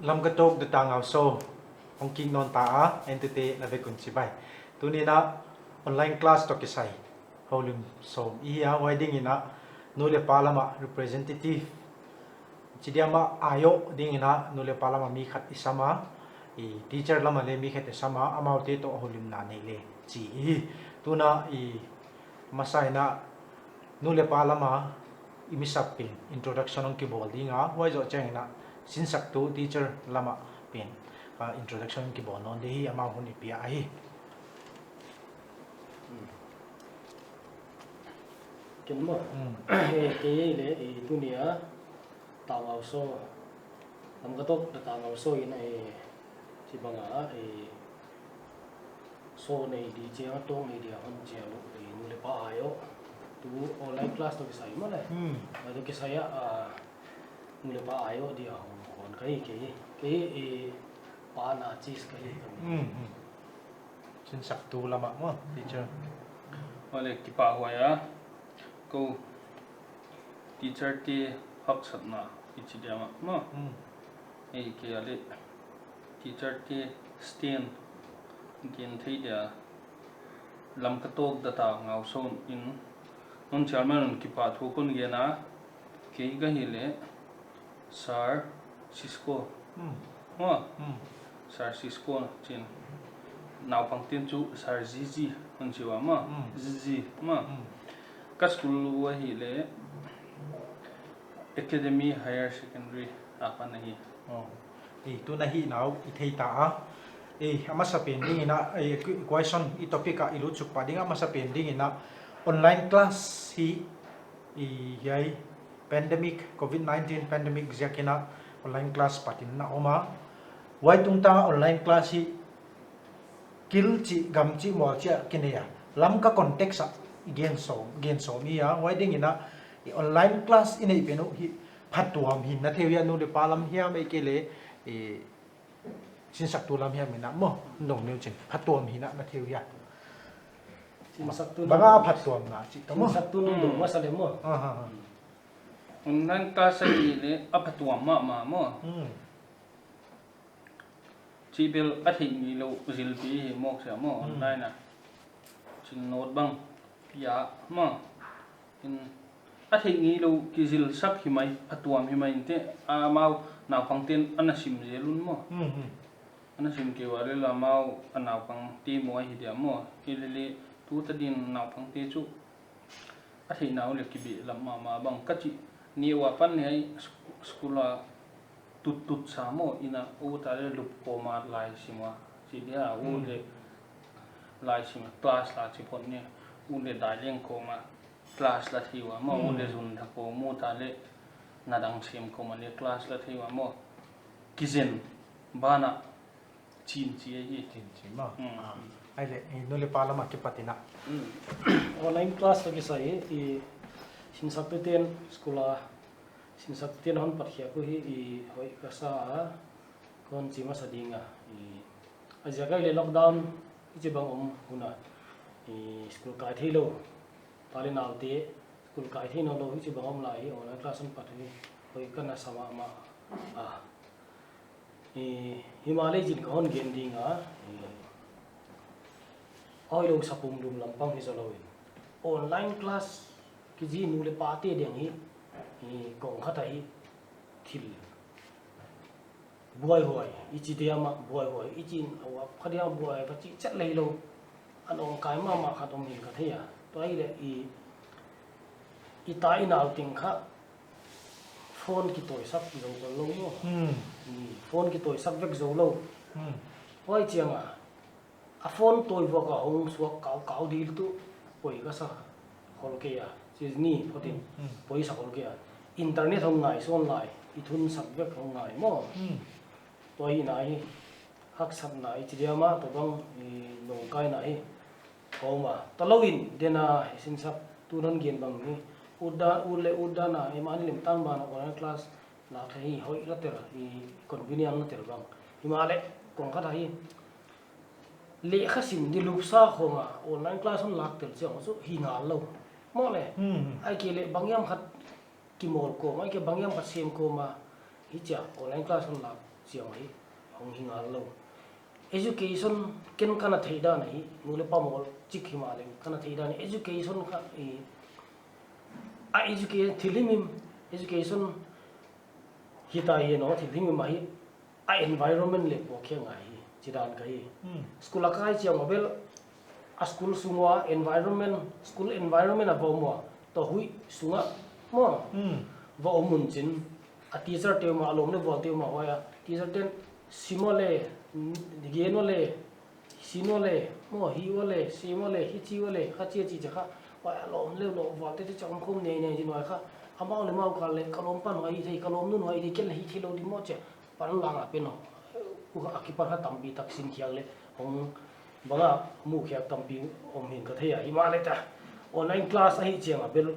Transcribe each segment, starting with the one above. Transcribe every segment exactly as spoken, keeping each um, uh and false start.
Lamka Talk Data Ngau Show hong kik nawn ta a, entute na vek un chibai. Tuni'n online class toh kisai houlim sawm i hi a, huai dingin nu leh pa lam a representative, chi diam a aiawh dingin nu leh pa lam a mi khat i sam a, i teacher lam a leh mi khat i sam a, amaute toh houlimna nei le chi i hi. Tuni'n i masa in nu leh pa lam a i mi sap pen introduction hong kibawl ding a, huai zoh chiangin sinsaktu teacher lam a pen, ah, introduction hong kibawl nawn di hi, amau hun i pia ahi. Ken maw? Hmm. Eh, kei leh, eh, tuni a Data Ngau Show, Lamka Talk Data Ngau Show in, eh, chi bang a, eh, show nei di chiang a, talk nei di a hon chiang uh, eh, nu leh pa aiawh. Tu online class toh kisai maw leh. Hmm. A toh kisai a, ah, nu leh pa aiawh di a hon, hon ka hi kei. Kei, eh, pa na chis ka hi ka. Hmm, hmm. Sinsaktu lam a maw, teacher. Huai leh kipahhuai a. Kou teacher te haksatna i chi diam a maw. Hmm. Ei kei a leh teacher te stand gen thei dia Lamka Talk Data Ngau Show in non chairman un kipahthu kon gen a, kei ka hi leh Sir Cisco. Hmm. Maw? Hmm. Sir Cisco chin. Naupangte'n chu Sir Zizi hon chi ua maw? Hmm. Zizi maw? Hmm. Ka school uh ahi leh Academy Higher Secondary apan ahi. Oh. Eh, tu na hihna uh i thei ta a. Eh, a masa pen dingin, eh, question i topic a i lut suk pah ding a, masa pen dingin online class hi, i hiai pandemic, covid nineteen pandemic ziakin online class patin na om a. Huai tungtang online class hi kil chih, gam chih, mual chih a kinei a. Lamka context a i gen sawm, gen sawm i hi a. Huai dingin i online class i neih pen uh hi phatuam hi na thei uh hia, nu leh pa lam hiam, ei kei leh, eh, sinsaktu lam hiam in maw, nong neu chin. Phatuam hi na na thei uh hia. Sinsaktu bang a phatuamna chih toh maw. Sinsaktu nong dong masa leh maw. Ah, ah, ah. Online class ahi leh a phatuam mahmah maw. Hmm. Chibel a theih ngeilou zilpi hi mawk sia maw, hmm, online a. Chin note bang pia maw. In a theih ngeilou kizilsak hi mai, phatuam hi mai inteh, amau naupangte'n ana sim zel un maw. Hmm, hmm. Ana sim kei ua leh amau a naupangte maw ahi dia maw. Hilele tuta din naupangte chu a theihna uh leh kibehlap mahmah bang ka chih. Ni ua pan ni ai sku-, school a tut tut sa maw, inn a ut a leh lup kawm a lai sim ua. Chi dia, hmm, ut leh lai sim a class la chi phot ni. Ut leh dai leng kawm a class la thei ua maw, hmm, ut leh zun tha kawm, ut a leh na dang sem kawm a leh class la thei ua maw. Kizen ban a Chin chi ahi. Chin chi maw. Hmm. Ah. Ai leh, i nu leh pa lam a kipat in. Hmm. Online class toh kisai, i sinsaktu te'n school a, sinsaktu te'n hon pat khiak uh hi, i hoih ka sa a, kon chi masa ding a. I, a ziak ahi leh lockdown, i chi bang om hun a. I school kai theilou. Pa leh naute, school kai thei nawnlou hi chi bang om lai hi, online class hon pat hi, hoih ka na sa mahmah a. I, himahleh zin ka hon gen ding a, i, hoihlou sapum lum lampang hi zolou in. Online class kichi nu leh pate diang hi, i, kong khat ahi thil buaihuai, i chi diam a buaihuai, i chin a uap kha diam buai, va chi chet leh lou. An ong kai mahmah khat om in ka thei a. Tua hi leh i, i ta i nau teng kha phone kitawisak zou lou maw. Hmm. Hmm, phone kitawisak vek zou lou. Hmm. Huai chiang a, a phone tawi vuak a hong suak kau kau dil tuh, poi ka sa khol kei a. Chi ni photin, hmm, hmm, poi sa khol kei a. Internet hong ngai sawn lai, i thunsak vek hong ngai maw. Hmm. Tua hi na hi, haksatna i chi diam a, tua bang i nong kaina hi. Kawm a, ta lou in, den a, i sinsaktu non gen bang hi. Ut dan, ut leh ut dan a, i mani lim tang ban a online class lak thei hi, hoih la tel, i convenient la tel bang. Himahleh, kong khat ahi. Lehkha sim di lup sa khong a, online class hon lak tel chiang chu hi ngal lou. Maw leh, hmm, hmm, ai kei leh bang hiam khat kimawl kawm, ai kei bang hiam khat sem kawm a, hichia online class hon lak chiang hi hong hi ngal lou. Education ken ka na theih dan hi, nu le pa mawl chik himahleng ka na theih dan hi, education kha i, a education thilhimhim, education hita hi no, thilhimhim ahi, a environment le pawh khe ngai hi, chi dan ka hi. Hmm. School a kai chiang a bel, a school sung ua environment, school environment a va om ua, toh huih sunga maw. Hmm. Va om un chin, a teacher te mah, a lawm le vual te mah huai a, teacher ten sim ua le, n-, gen ua le, sin ua le, maw, hi ua le, sim ua le, hichi ua le, kha chi a chi chi kha, huai a lawm le lawm vual te te chang khum nei nei chin huai kha, amau le mau kal le, ka lawm pan huai hi thei, ka lawm nun huai hi thei, ken le hi thei lou di maw chi a, pan lang a pen aw. Huai a kipan kha tampi tak sin khiak le, hong bang a mu khiak tampi om hi'n ka thei a, himahleh ta online class ahih chiang a bel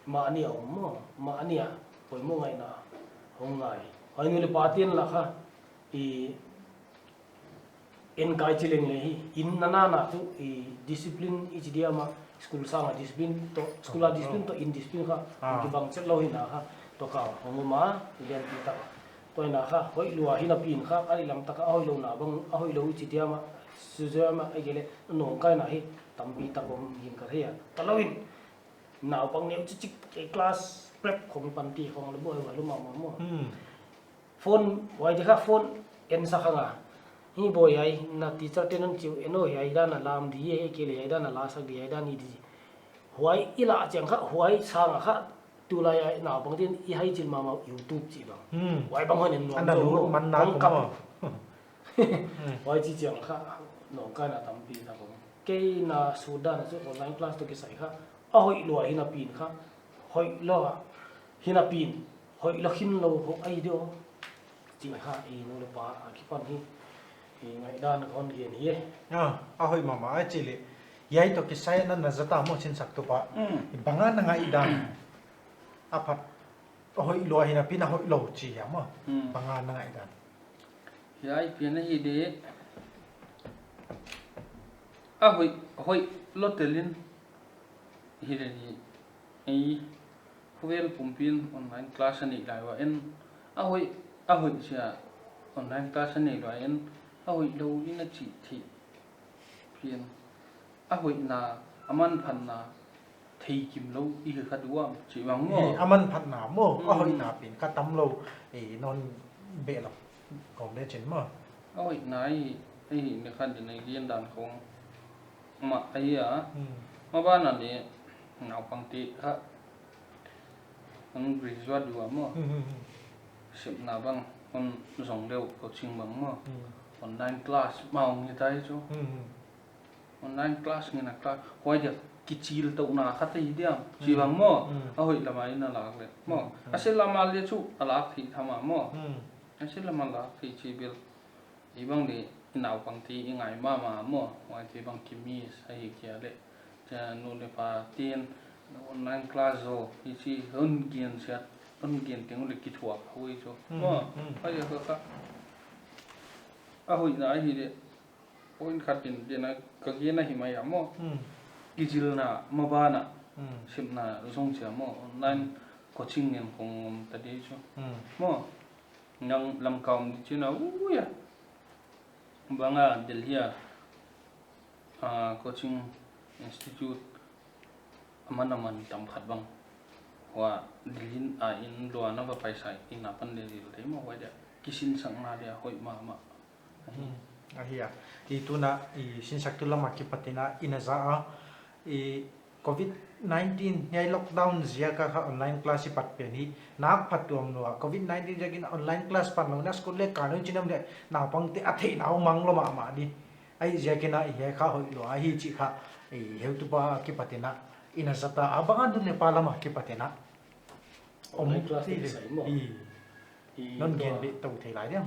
mahni a om maw, mahni a poimoh ngaihna hong ngai. Huai nu le pa te'n lah kha, i, en kai chi leng le hi, inn na na na tu, i, discipline i chi diam a, school sang a discipline toh, school a discipline toh, inn discipline kha, ah, kibang chet lou hi na kha, toh ka hong om a, i lianpi tak. Toh hi na kha, hoih lua hi napi'n kha, a lehlam tak a hoih lou na bang, a hoih lou i chi diam a, suzuama, ahihkeileh, nawngkaina hi tampi tak om hi'n ka thei a. Talou in, naupang neu chi chik, ke class prep khong panti khong le buai va lum a maw. Hmm. Phone, huai di kha phone en sa kha nga. Hi bawi ai, na teacher te'n hon chi uh, en aw hiai dan a lam di, ahihkeileh hiai dan a la sak di, hiai dan i di. Huai i lah chiang kha, huai sang a kha, tulai a naupang te'n i hai chil mahmah YouTube chih bang. Hmm. Huai bang hon en nuam. Ana zo lut maw, man na hong kap maw. Hmm. Huai chi chiang kha, nawngkaina tampi tak om. Kei na sut dan a chu online class toh kisai kha, a hoih lua hi napi'n kha, hoih lou a hi napi'n, hoih lou khin lou hoh ahi di aw. Chi kha, i, nu le pa a kipan hi, i, ngaihdan ka hon gen hi e. Ah, a hoih mahmah a chi le. Hiai toh kisai na na zat a maw, sinsaktu pa. Mm. Bang a na ngaihdan. A phat, a hoih lua hi napi'n a hoih lou chi hiam maw. Mm. Bang a na ngaihdan. Hiai pen ahi di. A hoih, hoih lou tel in. Hi le ni. Ei, khovel pumpi'n online class a neih lai ua en. A hoih, a hoih sia online class a neih lai en. A hoih lou in a chi thei. Pian. A hoihna, a manphatna, thei kim lou i hi kha duam, chi bang maw. Eh, a manphatna maw, a, mm, hoihna pen kha tam lou, eh, non be lou, kawm le chin maw. A hoihna i, i ne khan din i lian dan khong. Mah ahi a. Hmm. Maban a ni, naupang te kha, hon graduate ding ua maw. Hmm, hmm, hmm. Sepna bang, hon zong leh coaching bang maw. Hmm. Online class, mah hong hi ta hi chu. Hmm, hmm. Online class ngen a class, huai dia kichil touhna khat ahi diam. Chi, hmm, bang maw, hmm, a hoih lam a i na lak le maw. Hmm, hmm. A se lam a le chu a lak thei tham a maw. Hmm. A se lam a lak thei chi bel. I bang le i naupang te i ngai mahmah maw. Huai te bang ki miss ahi kia le. Chia nu le pa te'n online class zaw hi chi hon gen sia, hon gen teng le kithuah huai chu. Hmm, maw, hmm. Huai dia kha kha. A hoihna ahi le. Point khat in, din a ka gen a hi mai a maw. Hmm. Kizilna maban a. Hmm. Sepna zong sia maw. Online, hmm, coaching ngen khong om ta di chu. Hmm. Maw. Nang lam ka om di chin a, ui a. Bang a Delhi a, ah, coaching institute a man a man tam khat bang. Huai Delhi a inn lua na va paisa in a pan le di lo te maw huai dia. Kisinsakna dia hoih mahmah. Hmm, ahi a. I tuna, i sinsaktu lam a kipat in a i na za a, i covid nineteen, hiai lockdown ziak a kha online class i pat pen hi, nak phattuam lua. Covid nineteen ziak in online class pan lou in a school le ka lou in chin om le, naupang te a theihna uh mang lou mahmah di. Ahih ziak in a i hiai kha hoih lua ahi chih kha, i heutupa kipat in a, i na za ta a bang a nu le pa lam a kipat in a. Online class te kisai maw. I. I non gen beh tou thei lai diam.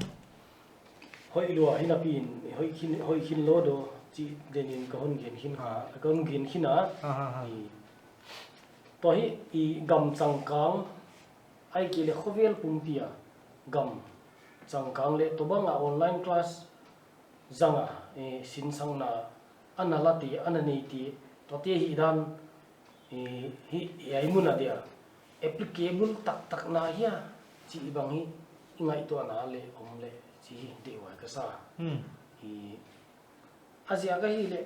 Hoih lua hi napi'n, hoih khin, hoih khin lou di aw, chi den in ka hon gen khin kha, ah, ka hon gen khin a. Ah, ah, ah. I. Tua hi, i gam changkang, ahihkeileh khovel pumpi a, gam changkang le, tua bang a online class, zang a, eh, sinsakna, a na la te, a na nei te, tuate hihdan, eh, hi, hiai mun a dia, applicable taktak na hia, chih bang hi, i ngaihtuahna le, om le, Hi, deih huai ka sa. Hmm. Hi, a ziak ahihleh,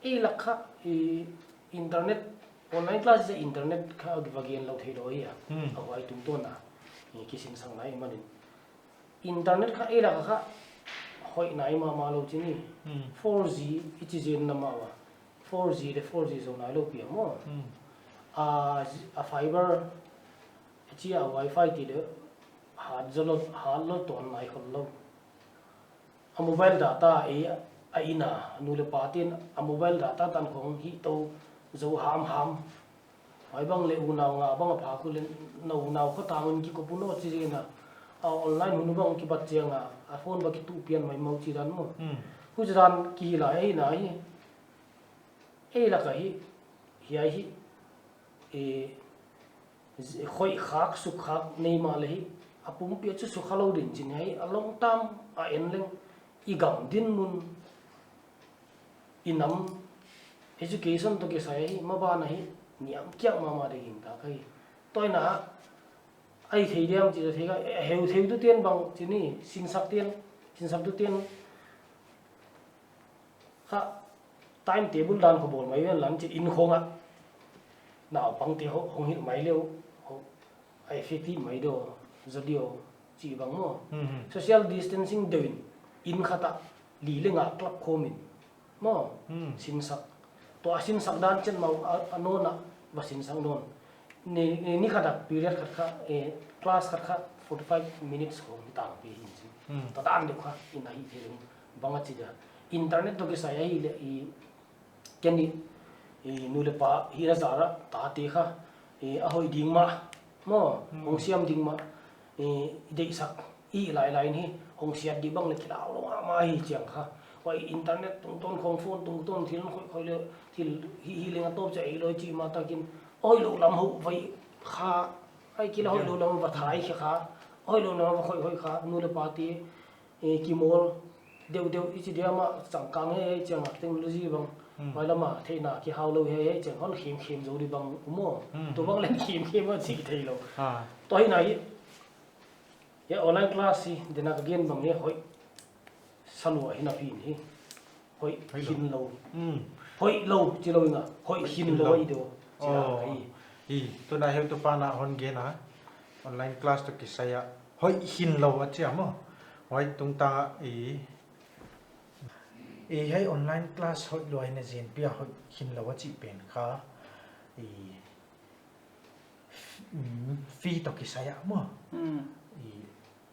ei lak kha, hi, internet, online class i sa internet kha va gen lou theilou hi a. Hmm. A huai tungtawn a. Hi, kisinsakna i manin. Internet kha ei lak kha, hoih nai mahmah lou chi ni. Hmm. Four G i chi zen na mah ua. Four G leh four G zou nailou pi a maw. Hmm. A, a fiber, chi a wifi ti leh, hat zaw lou, hat lou tuan nai khollou. A mobile data ei a inn a, nu leh pa te'n a mobile data tan khong hih tou zou hamham. Huai bang leh unau nga bang a phak uleh, na unau kho tang in kikop un aw chi zen a. A online hun bang kibat chiang a, a phone bang kituh pian maimah uh chi dan maw. Hmm. Huchi dan kihilh lai hi na hi. Ei lak a hi, hiai hi, eh, khoih khak, suk khak nei mahleh hi, a pumpi a chu sukha lou ding chin hi, a long term a en leng, i gam dinmun, i nam, education toh kisai hi, maban a hi, niam kiak mahmah ding hi ta ka hi. Tuaina, a i thei diam chi thei ka, eh, heu thei tu te'n bang chi ni, sinsak te'n, sinsak tu te'n, kha, time table dan kho bawl mai ven lang chi in khong a. Naupang te ho, hong hilh mai leh uh, ho, a effective mai di uh, zaw di uh, chi bang maw. Hmm, hmm. Social distancing deuh in, inn khat a, li leh nga club khawm in. Maw, hmm, sinsak. Tua sinsak dan chiang mah a, a nawn a, va sinsak nawn. Ni, ni, ni khat a period khat kha, eh, class khat kha forty-five minutes khong hi tangpi hi in chin. Hmm. Tua dan deuh kha, in a hi thei lou. Bang a chi dia. Internet toh kisai ahihleh i ken i, i nu leh pa hihna zah a, tate kha, i a hoih ding mah. Maw, hmm, hong siam ding mah. I deihsak i lailai in hi, hong siat di bang leh kilau lou mahmah hi chiang kha. Huai internet tungtawn khong phone tungtawn thil khoih khoih leh, thil hi hi leng a tawp chiah ei lou chi mah takin, hoihlou lam hou vai kha, ai kila hoihlou lam va thai khe kha, hoihlou lam va khoih khoih kha, nu leh pa te, eh, kimawl, deuh deuh i chi dia mah changkang hi, hi chiang a technology bang. Hmm. Huai lam a theihna kihau lou hi, hi chiang hon khemkhem zou di bang uh maw. Hmm. Tu bang leng khemkhem a chi theilou. Ah. Tua hi na hi, Hiai online class hi, deihna ka gen bang hi, hoih sa lua hi napi in hi. Hoih, hoih lou, hin lou. Hmm. Hoih lou, chi lou in a. Hoih, hoih, hin, hin lou, lou. Ahi di uh. Chi lou, oh, ka hi. Hi, tuna heutupa na hon gen a. Online class toh kisai a. Hoih, hin lou a chi a maw. Hoih tungtang a i. I hiai online class hoih lou hi na zen pia hoih, hin lou a chi pen kha. I Mm, fee toh kisai a maw. Mm. I,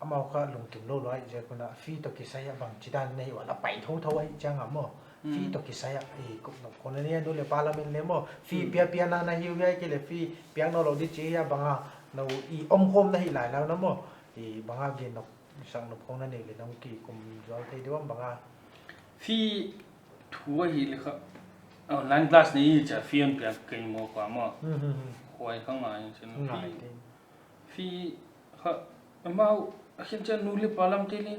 amau kha lungkim lou lou ahi ziak un a fee toh kisai a bangchidan nei ua la pai thouthou ahi chiang a maw. Mm. Fee toh kisai a, i, kum nop khong na nei a nu leh pa lam in leh maw. Fee, mm, pia pia na na hi uh hiai kei leh fee piak nawn lou di chi a bang a, nou i omkhawm na hi lai lau na maw. I, bang a gen nop, sak nop khong na nei leh nang kikum zual thei di uh am bang a. Fee thu ahihleh kha, online class nei hi chia fee hon piak kei maw kua maw. Hmm, hmm, hmm. Huai kha ngai in chin. Ngai fee, te. Fee kha, amau, a khin chia nu leh pa lam te leh,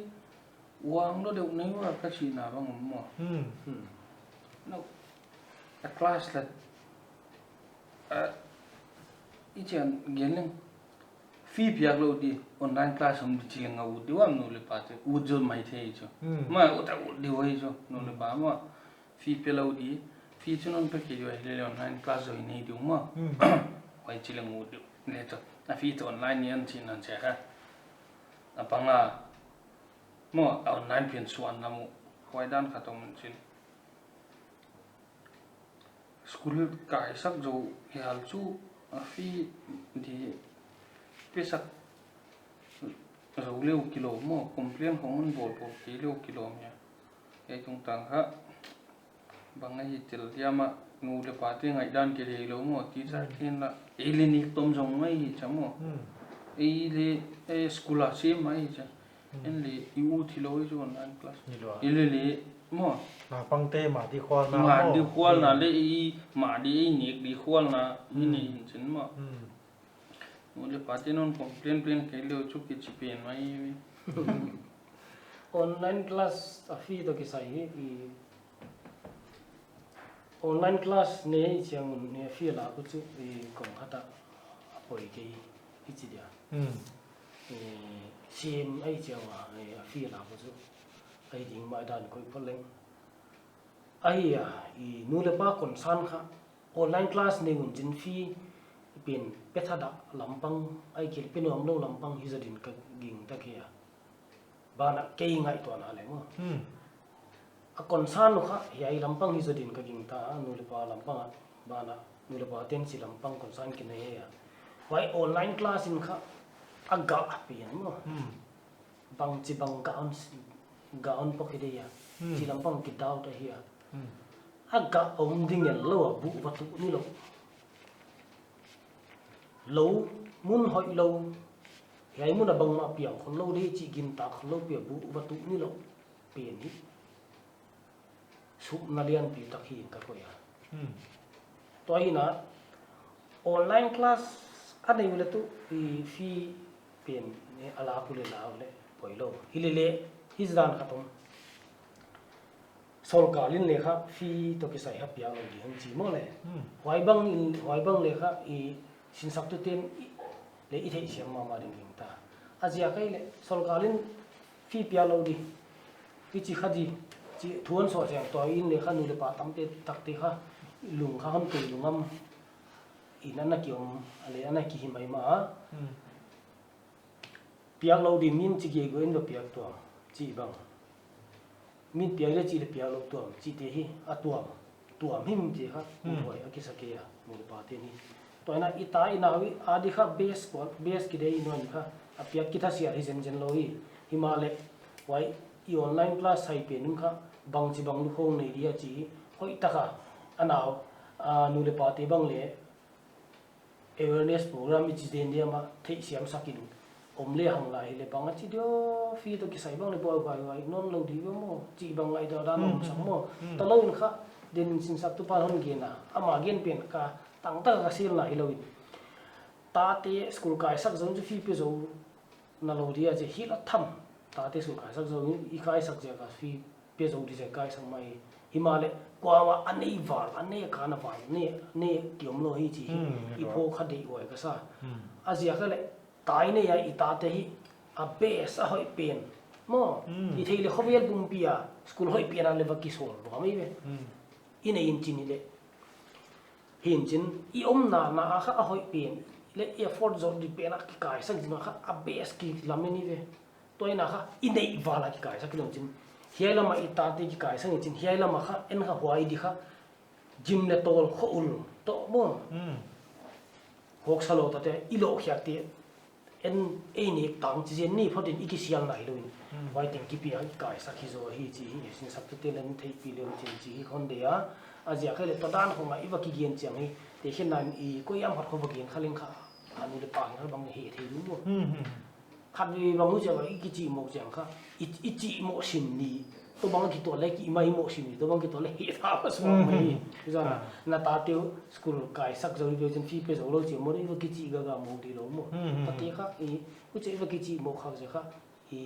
uang lou deuh nei ua ka chihna bang maw. Hmm. Hmm. No. A class la, a, i chian gen leng. Fee piak lou di, online class om di chi leng a ut di uh am nu leh pa te, ut zou maithei chu. Hmm. Ma, ut a ut di uh ahi chu, nu leh pa maw. Fee pe lou di, fee chu non pe kei di uh ahihleh online class zou nei di uh maw. Hmm. Huai chi leng ut di uh, leh chu. A fee chu online ni an chi nan che kha. A bang a, maw, a online pen suan na maw. Huai dan khat om chin. School kaisak zou hial chu a fee di pesak zou leh uh kilawm maw, complain khong hon bawl bawl kei leh uh kilawm hia. Hiai tungtang kha bang ahi tel diam a nu leh pa te ngaihdan kei leh lou maw, teacher, hmm, khen la. Ei leh nek tom zong mai hi chia maw. Hmm. Ei leh, eh, school a sem mai hi chia. Hmm. En leh i ut hilou i chu online class. Hilou a. I leh leh, maw. Naupang te mah di khualna maw. Mah di khualna, hmm, leh i mah di i nek di khualna, hmm, i nei in chin maw. Hmm. Nu leh pa te non complain pen kei leh uh chu kichi pen mai. Online class a fee toh kisai hi, i online class nei chiang un, nei fee la uh chu, i kong khat a poi kei i chi dia. Hmm. I Sim ai chiang a, eh, a fee la ko chu. Ai ding mai dan koi pho leng. Ai a, i nu le pa concern kha. Online class nei un chin fee pen pe thada lampang, ai kil pe nuam lou lampang hi zaw din ka gingta kei a. Banah kei ngaihtuahna leng maw. Hmm. A concern uh kha, hiai lampang hi zaw din ka gingta, nu le pa lampang ah, banah, nu le pa ten chi lampang concern kinei a. Huai online class in kha, a gah pen maw. Hmm. Bangchi bang gah on, gah on pok hi dei a. Hmm. Chi lampang ki doubt ahi a. Hmm. A gah om ding en lou a, buh va tuh ni lou. Lou, mun hoih lou. Hiai mun a bangmah piang khol lou dei chih gintak khol lou pi a buh va tuh ni lou. Pen hi. Sukna lianpi tak hi in ka koih a. Hmm. Tua hi a, online class a nei uleh tu i fee pen, eh, a la uleh la uleh poi lou. Hi lele, hi zan khat om. Sorkar in leng kha fee toh kisai kha piak lou di hon chi maw le. Hmm. Huai bang in, huai bang leng kha i sinsaktuten i, leng i theihsiam mahmah ding gingta. A ziak ahihleh, sorkar in fee piak lou di. Fee chi kha di. Chi thu hon sawh chiang tua in leng kha nu le pa tamte takte kha lung kha hon tui lungam. I na na ki om, a leng a na ki hi maimah a. Hmm. Piak lou di min chi gei go in va piak tuam, chi bang. Min piak leh chi leh piak lou tuam, chihte hi a tuam, tuam himhim te kha, hmm, huai a kisa kei a, nu le pa te ni. Tua in a i ta i nau i a di kha base kual, base ki dei i nuan kha, a piak ki tha sia hi zenzen lou hi, himahleh, huai i online class sai pen un kha, bangchi bang lukhong nei dia chi, hoih taka, a nau, a nu le pa te bang leng, awareness program i chi den dia mah theihsiam sak in om le hang lai hileh bang a chi dia fee toh kisai bang leng buai buai buai nawn lou di ve maw chi bang ngai da da, hmm, om sak maw. Hmm. Tua lou in kha den in sinsaktu pan hon gen a, ama gen pen ka tangtak ka silna hilou in. Tate school kaisak zou chu fee pe zou na lou dia chi hi la tham. Tate school kaisak zou in i kaisak ziak a fee pe zou di zia kaisak mai. Himahleh, kuamah a nei val, a nei a kana val, nei, nei ki om lou hi chi hi. Hmm, i pho kha deih huai ka sa. Hmm. A ziak ahihleh, tai nei a i tate hi, a base a hoih pen. Maw, hmm, i theih leh khovel pumpi a, school hoih pen a leng va kisawl lou mai ve. Hmm. I nei in chin hileh. Hi'n chin, i omna na a kha a hoih pen, leh i afford zou di pen a kikaisak zing a kha a base kilamen hi ve. Tua in a kha, i neih val a kikaisak kilou chin. Hiai lam a i tate kikaisak in chin, hiai lam a kha, en kha huai di kha, gym leh tawl kho ul, toh maw. Hmm. Hawksa lou tate, i lou khiak te, en ei nek tang chi zen ni phot in i kisialna hilou in. Hmm. Huai teng kipi a kikaisak hi zaw hi chi hi, sinsaktute leng theihpih leu chin chi hi kon deih a. A ziak ahihleh tua dan khong a i va kigen chiang hi, te khen nan i koi am khat khong va gen kha leng kha, a nu le pa kha bang hi thei lou maw. Hmm, hmm, hmm. Khatvei bang uh chiang a i kichih moh chiang kha, i, i chih moh sim ni. Tua bang a kituah leh ki mai moh sim ni, tua bang kituah leh hi tha pa suak mai. Hmm, hmm. Zan, ah, na tate uh school kaisak zou di pe chin fee pe zou lou chi maw, i va kichih gaga moh di lou maw. Hmm, hmm, hmm. Tate kha, i, u che i va kichih moh kha zia kha, i,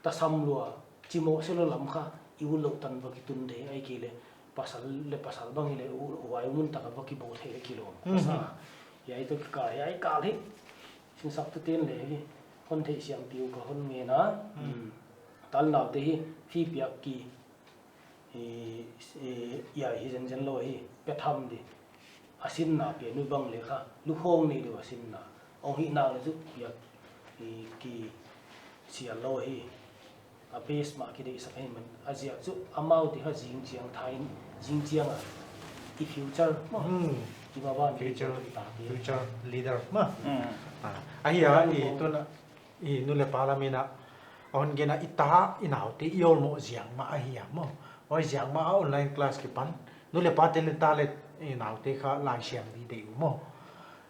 tasam lua, chi moh se lou lam kha, i u lou tan va kitun de, ahihkeileh, pasal leh pasal bang hileh, u, huai mun taka va kibawl thei kilou. Hmm, hmm. Sa, hiai toh kikal, hiai kal hi. Sinsaktuten leng hi, hon theihsiam piu ka hon ngen a. Hmm. Hmm. Tal naute hi, fee piak ki, i, i, ia hi zenzen lou hi, pe tham di. A sinna pen uh bang leng kha, lukhong nei di a sinna. Ong hi nak leh chu piak, i, kisial lou hi. A base mah kideihsak hi man. A ziak chu amau te kha zing chiang thei in, zing chiang a. I future maw. Hmm. I ba ban future, future leader maw. Hmm. Ah, ahi a, i tuna, i nu le pa lam in a, hon gen a i ta, i naute, i awlmoh ziak mah ahi a maw. Huai ziak mah a online class kipan. Nu le pa te leh ta leh, i naute kha laisiam di deih uh maw.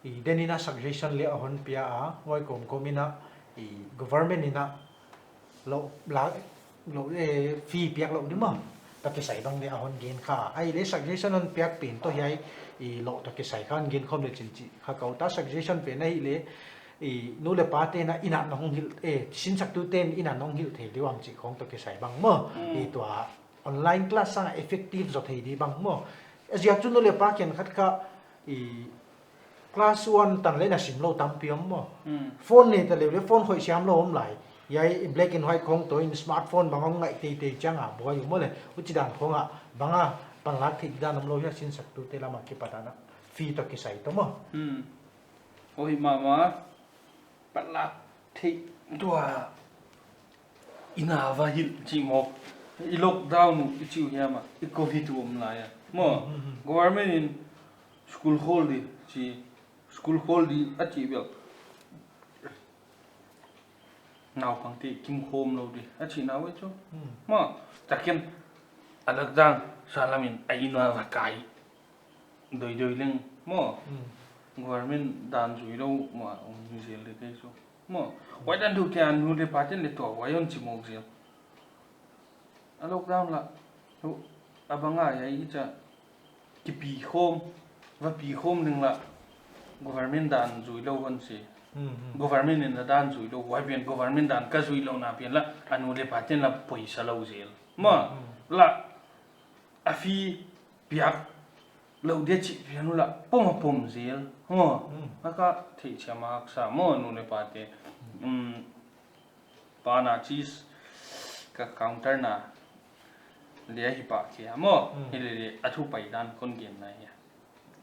I den in a suggestion leng a hon pia a, huai kawmkawm in a, i government in a, lou, la, lou, eh, fee piak lou di maw. Toh kisai bang leng a hon gen kha. Ahihleh suggestion hon piak pen toh hiai, i lou toh kisai kha hon gen khawm leh chin chi. Kha kou ta suggestion pen ahihleh, i nu le pa ten a i na nong hilh, eh, sinsaktuten i na nong hilh thei di uam chi khong toh kisai bang maw. Mm. I tua online class sang a effective zaw thei di bang maw. A ziak chu nu le pa khenkhat kha, i class one tan leh na simlou tampi om maw. Hmm. Phone nei ta leh leh phone khoih siamlou om lai. Hiai black and white khong toh in smartphone bang om ngai teitei chiang a buai uh maw leh. Huchi dan khong a bang a panlak theih dan omlou hia, sinsaktute lam a kipat a na. Fee toh kisai toh maw. Hmm. Oi mama, panlak theih tua. I na va hilh chih mawk. I lockdown uh i chih uh hiam a, i covid uh om lai a. Maw, hmm, hmm, hmm, government in school khawl di chi, school khawl di a chih bel. Naupangte kimkhawm lou di a chihna uh chu. Hmm. Maw, takin a lockdown sa lam in a inn a va kai. Doidoi leng maw. Hmm. Government dan zuilou maw, um, zel di kei chu. Maw, huai dan deuh kia nu leh pate'n leh tua huai hon chi mawk zel. A lockdown lah, a bang a hiai i cha kipikhawm, va pikhawm ding lah. Government dan zuilou hon chi. Hmm, hmm. Government in a dan zuilou, huai pen government dan ka zuilouhna pen lah, a nu leh pate'n lah poisa lou zel. Maw, hmm, hmm, lah, a fee piak lou dia chih pian uh lah, pom a pom zel. Maw, hmm, a ka theih chiam a haksa maw, nu leh pate. Hmm. Um, pa na cheese ka counter na leh hi pa kia maw. Hmm. Hi leh leh a thu pai dan kon gen na hia.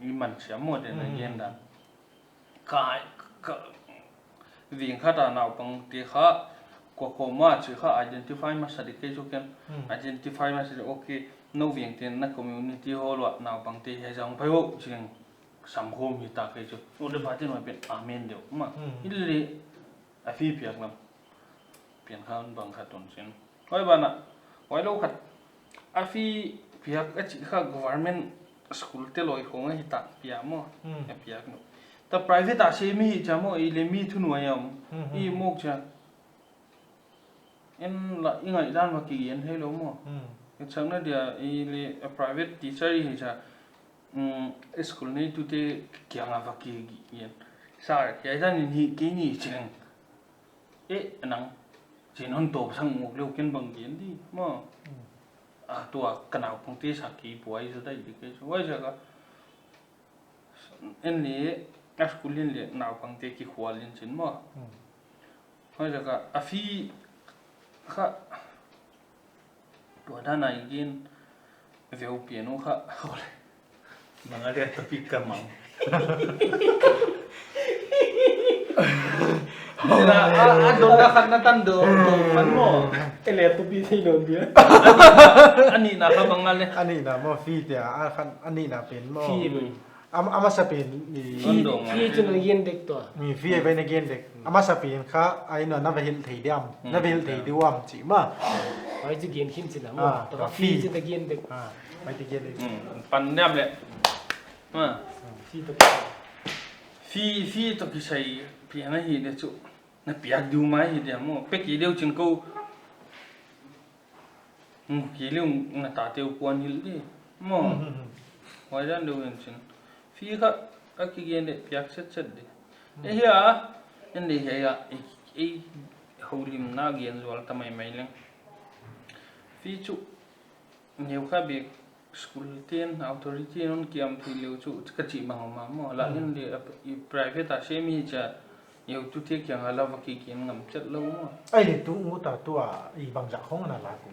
I man siam maw, den a, hmm, gen dan. Ka, ka, veng khat a naupangte kha, kua kua maw chih kha identify masa di kei chu ken. Hmm. Identify masa di, okay, nou vengte'n na community hall uah naupangte hiai zang phai uh chih leng samkhawm hita kei chu. Nu leh pate nuai pen amen deuh maw. Hmm. Hi leh leh a fee piak lam pian kha bang khat tun sin. Huai banah, huai lou khat, a fee piak a chih kha government school te lawi khong ahi tak pia maw. Hmm. A piak lou. Ta private a sem i hi chia maw, i leh mi thunuai om. Hmm, hmm, i, hmm, mawk chia. En lah i ngaihdan va kigen theilou maw. Hmm. Etsakna dia i leh a private teacher i hi chia. Um, school neitute kiang a va kigen. Sir, hiai dan in hi kei ni chi leng. Eh, nang, chin hon tawp sang muk leh ken bang gen di, maw. Hmm. A tua ka naupangte sa kei buai zaw dai di kei. Huaiziak a, en leh, a school in leh naupangte kikhual in chin maw. Hmm. Huaiziak a, a fee kha, tua dan a i gen veu pian uh kha, hole. Bang a dia topic ka mang. Sila, a, a donna khat na tan do, do man maw. Ele topic hi don dia. A nihna kha bang a leh. A nihna maw, fee te a, a khat, a nihna pen maw. Fee. Hmm. A, a masa pen i. Fee, fee chu na gen dek tua. Ni fee a bai na gen dek. A masa pen kha, ai no na va hilh thei diam. Hmm. Na va hilh thei di uam chih maw. Ai chu gen khin chih la maw. Ah, tua fee, fee chu na gen dek. Ah, bai ti gen dek. Hmm. Pan diam leh. Ah. Fee toh kisai. Fee, fee toh kisai pian ahi leh chu. Na piak diu mai hi diam maw. Pe kei deuh chin kou. Hmm, kei leh na tate uh kuan hilh di. Maw. Hmm, hmm, hmm. Huai dan deuh in chin. Fee kha a kigen leh piak setset di. Hmm. Eh, hia, en leh hia, i, i houlimna gen zual ta maimai leng. Fee chu, neu kha bek school te'n, authority in hon kiam thei leh uh chu, ka chih bang om a maw. Lah, hmm, en leh, a, i private a sem i hi chia, Youtube te kiang a lah va kigen ngam chet lou maw. Ai leh tu ngu ta tua i bangzah khong na la ku.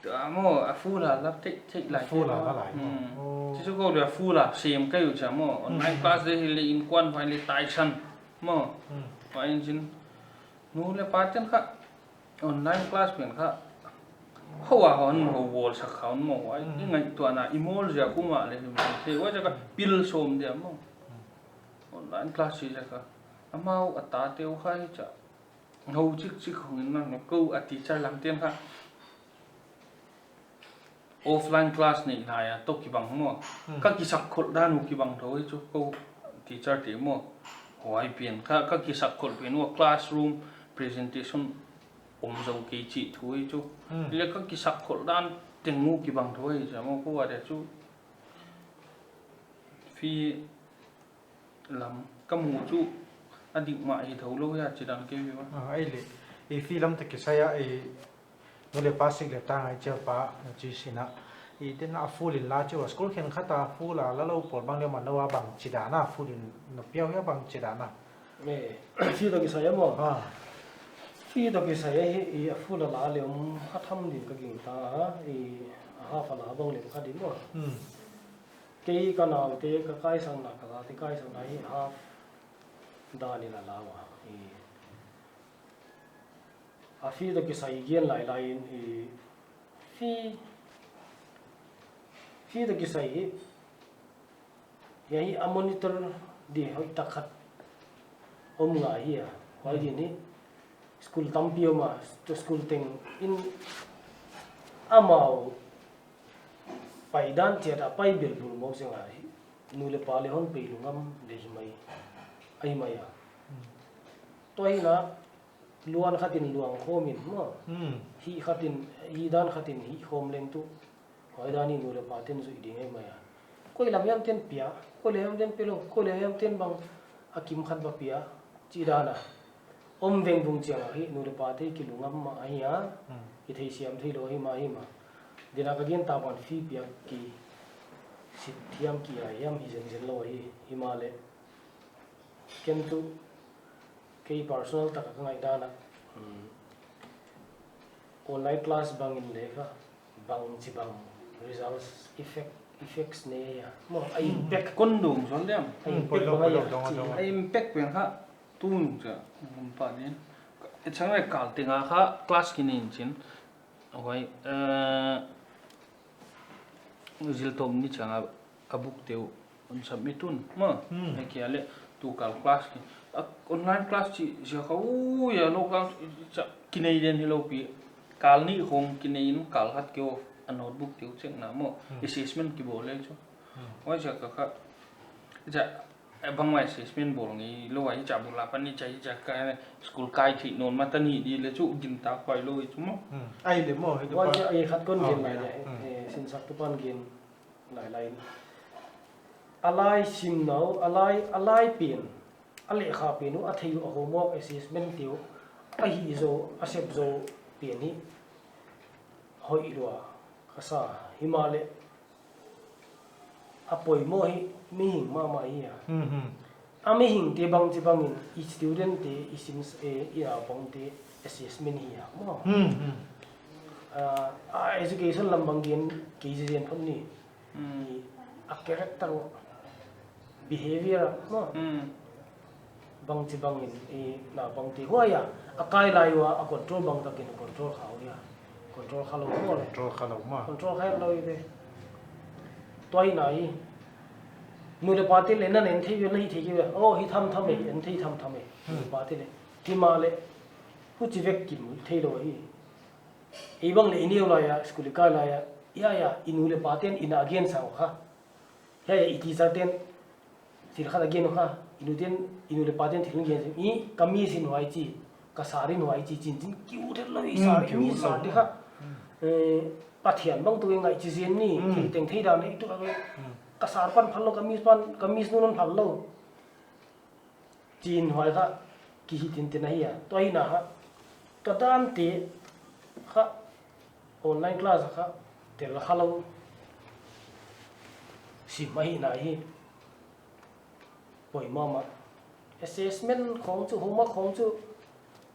Tua maw, a full a la theih, theih lai. Full a la lai maw. Hmm. Oh. Chi chu kou leh a full a sem ka hi uh chia maw. Online, hmm, class di hi leh innkuan vai leh taisan maw. Hmm. Huai in chin. Nu leh pate'n kha online class pen kha. Hou a hon hou wall sak kha un maw. Huai, hmm, i ngaihtuahna i mawl ziak uh mah leh hi maw. Te huaiziak a pil sawm dia maw. Hmm. Online class hi ziak a. Amau a tate uh kha hi chia. Hou chikchik hong in na, kou a teacher lam te'n kha offline class nei lai a toh kibang maw. Hmm. Ka kisakkholh dan uh kibang thou hi chu kou teacher te maw. Huai pen kha, ka kisakkholh pen uh classroom presentation om zou kei chih thu hi chu. Hmm. Leh ka kisakkholh dan teng uh kibang thou hi chia maw kou a dia chu. Fee lam ka mu chu a dik mah hi thou lou hia chi dan kei ve ua. Ah, ai leh. I fee lam toh kisai a, i nu leh pa sik leh ta ngai chial pa, na chi sin a. I den a full in la chu, school khenkhat a full a la lou pawl bang leh man lou a bangchi dan a full in na piau hia bangchi dan a. Eh, fee toh kisai a maw. Ah. Fee toh kisai a hi i a full a la leh om kha tham din ka gingta a, i a half a la bang leh kha din maw. Hmm. Kei ka naute ka kaisakna ka zate kaisakna hi half dan in a la ua. I a fee toh kisai gen lailai in i fee, fee toh kisai hi, hiai hi a monitor di hoihtak khat om ngai hi a. Huai din hi school tampi om a, school teng in amau pai dan chiat a pai bel bul mawk zel a hi. Nu leh pa leh hon pei lungam leh hi mai, ahi mai a. Tua hi na luang khat in luang khawm in maw. Hmm. Hih khat in, hih dan khat in hih khawm leng tuh. Huai dan hi nu leh pate'n zuih ding ahi mai a. Koi lam hiam te'n pia, koi lam hiam te'n pe lou, koi lam hiam te'n bang a kim khat va pia, chih dan a om vengvung chiang a hi nu leh pate kilungam mah ahi a. Hmm. Kitheisiam theilou hi mah hi mah. Din a ka gen tak bang fee piak kisit hiam ki a hiam hi zenzen lou hi, himahleh. Ken tuh kei personal tak a ka ngaihdan a, hmm, online class bang in leh kha bangchibang results effect, effects nei a maw, a impact. Kon dong zon diam. A impact bang a, a impact pen kha tun cha, um, pa ni. E chang leh kal teng a kha class ki nei in chin. Huai, eh, ziltom ni chang a, a buk teuh on submit un maw. Hmm. Hei kia leh tu kal class ki, a online class chih ziak a, ui, a local cha ki nei den hi lou pi. Kal nih khong ki nei in kal khat keu a notebook teuh check na maw. Hmm. Assessment ki bawl leh chu. Hmm. Huai ziak a kha, cha, eh, bangmah assessment bawl ngei lou a, hichia bul a pan hichia, hichia ka school kai theih nawn mah ta ni di leh chu gingta khuai lou hi chu maw. Hmm. Ahihleh maw, hi tu pa. Huai ziak a khat kon gen lai leh, eh, sinsaktu pan gen lailai in. A lai sim nau, a lai, a lai pen, a lehkha pen uh, a thei uh, a homework, assessment teuh, a hih zou, a sep zou pen hi hoih lua ka sa, himahleh a poimoh hi mihing mahmah hi a. Hmm, hmm. A mihingte bangchibang in i student te, i sim, eh, i naupangte assessment hi a maw. Hmm, hmm. Ah, a education lam bang gen kei zenzen phot ni. Hmm. I a character, behavior maw. Hmm. Bangchibang in i naupangte huai a, a kai lai ua a control bangtak in control kha uh hia. Control kha lou maw leh. Control kha lou maw. Control kha lou i ve. Tua hi na hi. Nu leh pate leh na en thei ve, na hih thei ve. Oh, hi tham tham e, en thei tham tham e. Hmm. Nu leh pate leh. Himahleh huchi vek kim theilou hi. Ei bang leh i neu lai a, school i kai lai a, ya, ya, i nu leh pate'n i na gen sa uh kha. Hiai, i teacher te'n thil khat a gen uh kha, i nu te'n, i nu leh pate'n thil gen, i ka miss in huai chi, ka sir in huai chi, chin chin kiu theilou i sir, i miss sir te kha. Eh, Pathian bang tuh i ngaih chi zen ni, thil teng thei dan i tuh a, ka sir pan phal lou, ka miss pan, ka miss nu hon phal lou. Chin huai kha, ki hi tintin ahi a. Tua hi na kha, ka dante kha, online class kha, tel kha lou. Sim ahi na hi. Poimoh mah. Assessment khong chu, homework khong chu,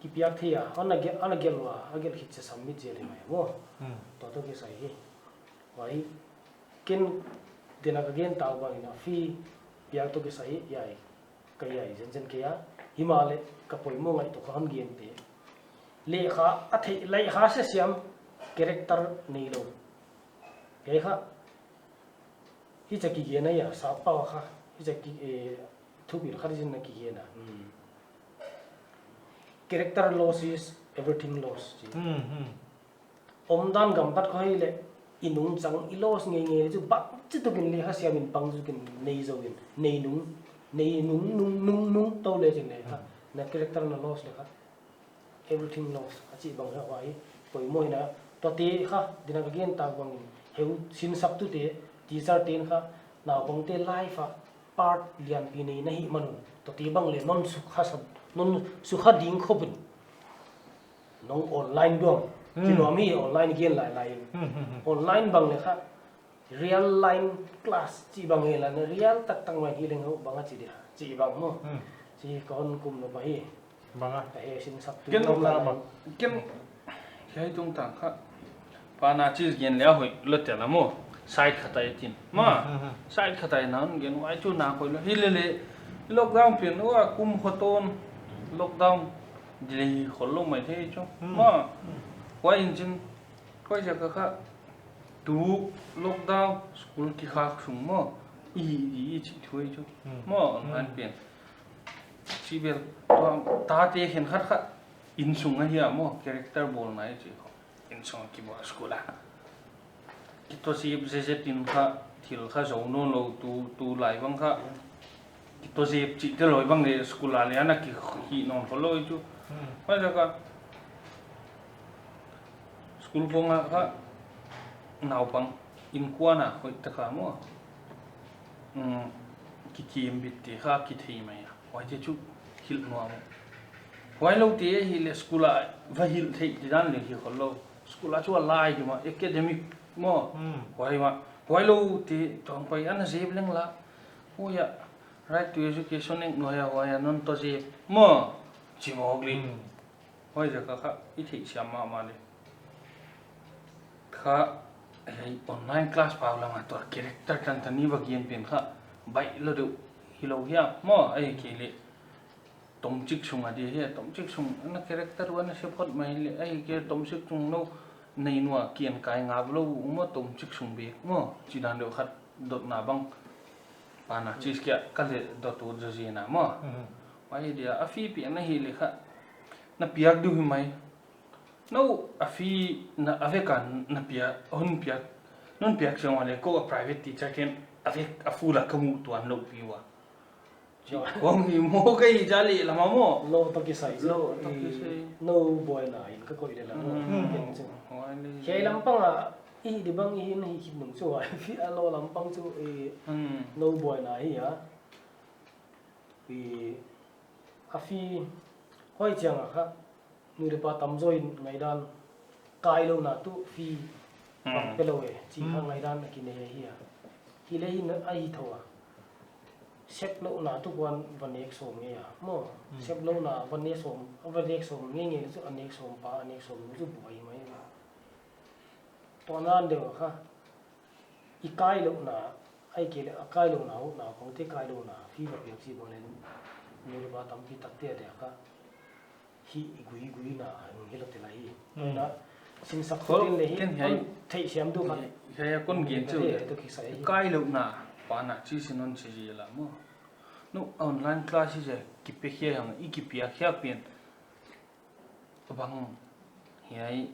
ki piak thei a. Ana gelh, ana gelh ua, a gelh khit chiah submit zel hi mai maw. Hmm. Tua toh kisai hi. Huai, ken din a ka gen tak bang in a fee piak toh kisai hi, hiai. Ka hiai zenzen kei a, himahleh ka poimoh ngaihtuah ka hon gen te. Lehkha a thei, lehkha siam siam character neilou. Hiai kha, hichia ki gen a hia, sap pau kha, hichia ki, eh, thupil khat zenzen ki gen a. Hmm. Character loss is everything loss, chi. Hmm, hmm. Omdan gamtat kha hileh, i nungchang i loss ngeingei chu bangchituk in lehkha siam in bangchituk in nei zou in, nei nung, nei nung, nung, nung, nung tou leh chin leh kha, na character na loss leh kha, everything loss, a chih bang hi huai, poimoh hi na, tuate kha, din a ka gen tak bang in, heu sinsaktute, teacher te'n kha, naupangte life a, part lianpi nei na hih man un, tuate bang leh non sukha sa, non sukha ding khop in. Nong online duang. Hmm. Kinuam hi online gen lailai in. Hmm, hmm, hmm. Online bang leh kha, real line class chih bang hi la, real taktak mai hi leng bang a chi dia, chih bang maw. Hmm. Chih kon kum lou pah hi. Bang a. Ka he sinsak tu Ken lou la la bang. Ken hiai tungtang kha. Pa na chi gen le a hoih lou tel a maw. Side khat a i tin. Maw. Hmm, hmm, hmm. Side khat a i na hon gen huai chu na hoih lou. Hilele. Lockdown pen ua kum khoton. Lockdown delay khol lou mai thei chu. Hmm. Maw. Hmm. Huai in chin. Huai ziak a kha. Tu lockdown school kikhak sung maw. I, i, i chih thu ahi chu. Hmm. Maw, Hmm. online pen. Chi bel, tua, tate khenkhat kha, innsung ahi a maw, character bawlna i chih kha. Innsung kibawl school a. Kituak zep zezet in kha, thil kha zou nawnlou tu, tulai bang kha. Kituak zep chih te lou bang le school a le ana kihih nawn khollou chu. Hmm. Huai ziak a, school khong a kha, naupang, innkuan a hoih tak a maw. Hmm, kikim bit te kha, kithei mai a. Huaite chu hilh nuam. Huailoute hileh school a va hilh theih di dan le hi khollou. School a chu a lai di mah academic maw. Hmm. Huai mah. Huailoute tuang pai ana zep leng la. Huai a right to education act nuai a huai a non to zep maw. Chi mawk li. Hmm. Huai ziak a kha i theihsiam mahmah le. Kha, hei, online class pau lam a tua character tantan i va gen pen kha, baih lou deuh hilou hiam maw, ahihkeileh. Tomchik sung a di hi, tomchik sung, ana character ua na se phot mai le, ahihkeileh tomchik sung lou, nei nua kian kai ngap lou, maw tomchik sung bek, maw, chi dan deuh khat dotna bang. Pa na chi kia, ka le dot ut zazi na, maw. Mhm. Huai dia, a fee pi ana hileh kha, na piak diu hi mai. Nou, a fee na a vek a na piak, hon piak, non piak siang wale ko a private teacher ken a vek a full a ka mu tuan lou pi ua. Chi kong ni mo ka i ja le lama mo. Lou toh kisai. Lou toh kisai. Nou buaina in ka koih le la mo. Hmm. Ken chu. Huai le. Hiai lampang a, i di bang i na hi khit nung chu a, fee a lou lampang chu i Hmm. nou buaina hi a. I, a fee, huai chiang a kha, nu le pa tamzaw in ngaihdan, kailouna tuh fee, Hmm. bang pe lou e, chi kha Hmm. ngaihdan a kinei ahi a. Hileh hi na, ahi thou a. Seplouhna tuh kuan va nek sawm ngei a. Maw, Hmm. seplouhna va nek sawm, va nek sawm ngeingei chu a nek sawm pa, a nek sawm nu chu buai mai a. Tua nan deuh a kha. I kailouhna, ahihkeileh a kailouhna, naupangte kailouhna, fee va piak chih bang le, nu le pa tampi takte a dia kha, hi i guiguina, hong hilou te la hi. Hmm. Na, sinsak Khol, tu tin le hi, ken hiai, kon theihsiam tu kha. Hiai, hiai kon gen chu. Te, te kisai hi. Kailouhna, pa na chi sin hon chi zi la mo. Nou, online class hi zi, kipe khia hang, i kipiak khia pen. Bang, hiai,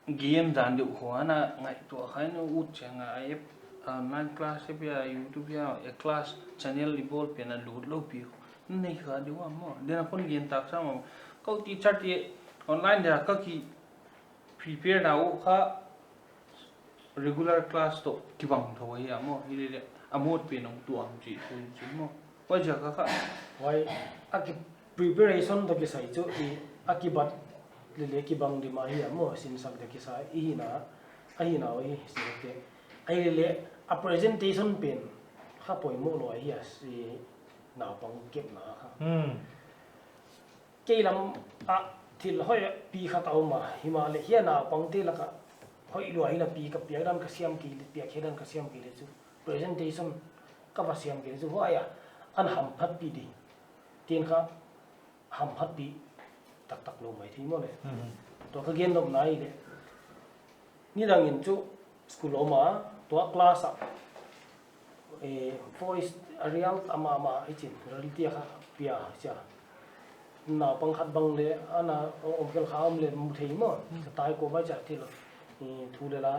game dan deuh khong ana ngaihtuah kha in ut chiang a app, online class app a, YouTube a, a class channel i bawl pen a lut lou pi. Nei kha deuh a maw. Den a kon gen tak sa maw. Kou teacher te online dia ka ki prepare na uh kha regular class toh kibang thou ahi a maw. Hilele a mawt pen hong tuam chih thu in chin maw. Huai ziak a kha. Huai a ki preparation toh kisai chu i a kibat lele kibang di mah hi a maw, sinsak dia kisai i hihna, a hihna uh hi, si te. Ahihkeileh a presentation pen kha poimoh lou ahi a, si naupang kepna kha. Hmm. Kei lam ah thil hoih pi khat a om a, himahleh hiai naupangte lak ah hoih lua hi la pi ka piak dan ka siam kei le, piak khe dan ka siam kei le chu. Presentation ka va siam kei le chu, huai a, an hamphatpih di. Tin kha hamphatpih taktak lou mai thei maw le. Mhm. Tua ka gen nopna ahi le. Nidang in chu school om a, tua class a, eh, voice a real a mahmah i chin, reality a kha pia chia. Naupang khat bang le, ana om khel kha om le mu thei maw. Hmm. Ka tai ko mai chia thil, eh, thu le la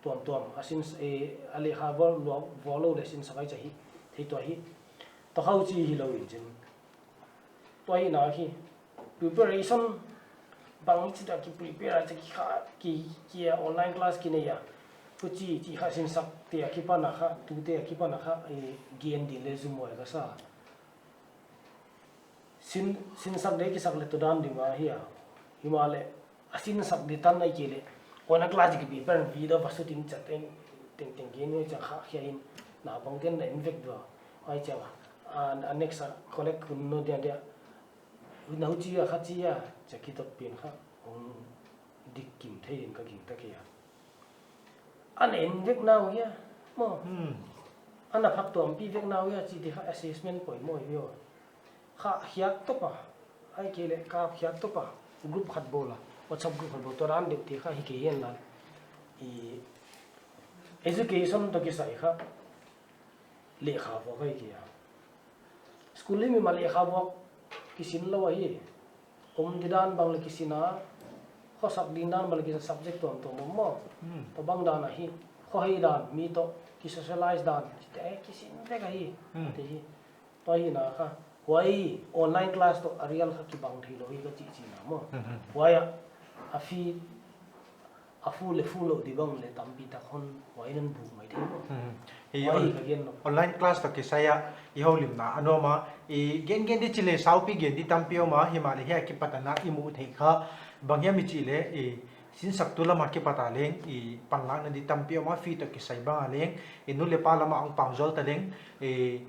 tuamtuam, a sin, eh, a lekha bawl lou, bawl lou le sinsak ai chia hi, thei tua hi. Tua khau chi hilou in chin. Tua hi na hi, preparation bang chi ta ki prepare a chi ki kha, ki, ki a online class ki nei a. Huchi, chi kha sinsak te a kipan a kha, tute a kipan a kha, eh, gen di le zum huai ka sa. Sin, sinsak de kisak le tua dan di mah hi a. Himahleh, a sinsak di tan ahihkeileh. Kona class ki paper video va shooting chat in. Tengteng gen ni chang kha khia in, na bang ten na en vek dua. Ai chang a, a next a collect kun no dia dia. Na hu chi a kha chi a, cha ki tot pin kha. Hong dik kim thei in ka ging ta kei a. An en vek nau hia, mo. Hmm. An a phak tuam pi vek nau hia, chi di kha assessment poimoh hi o. Kha hiat topa, ai ke le ka hiat topa, group khat bola, WhatsApp group khat bol, tua dan deuh te kha hi ke hian lan. I education toh kisai kha, lekha vuak ai ke a. School hi mi ma lekha vuak kisin lou ahi. Kum di dan bang le kisin a, khosak din dan bang le kisin subject tuam tuam mo. Hmm. Tua bang dan ahi, khohei dan, mi toh, ki socialize dan, te kisin vek ahi, Hmm. te hi. Tua hi na kha, huai online class toh a real kha kibang thei lou hi ka chi chi na mo. Hmm, hmm. Huai a, a fee, a full le full lou di bang le tampi tak hon, huai nan buk mai thei mo. Hmm, hmm. Hi Huai on-, ka gen lou. Online class toh kisai a, i houlimna a nuam a, i gen gen di chi le saupi gen di tampi om a, himahleh hiai kipat a na i muh theih kha, bang hiam i chih le, i sinsaktu lam a kipat a leng, i panlakna di tampi om a, fee toh kisai bang a leng, i nu le pa lam a hong pang zual ta leng, i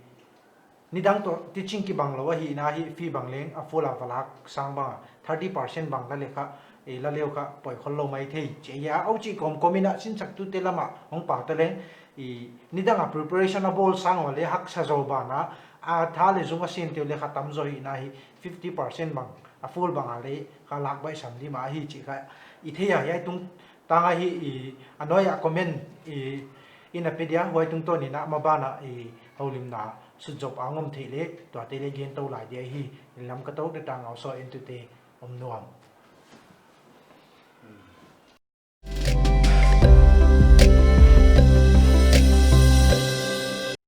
nidang toh teaching kibang lou ahihna hi fee bang leng a full a va lak sang bang a, thirty percent bang la le kha, i la leu kha poi khol lou mai thei. Chi a, huchi kawmkawm in a sinsaktute lam a hong pang ta leng, i nidang a preparation a bawl sang ua le haksa zaw ban a, a tha le zung a sin teu le kha tam zaw hihna hi fifty percent bang, a full bang a le kha lak baihsam di mah ahi chih kha i thei a, hiai tung tang ahi i, a nuai a comment i, i na pe dia, huai tungtawn in a maban a i houlimna sut zop a ngom theih le, tuate le gen tou lai dia hi, i Lamka toh te tang au so entute om nuam.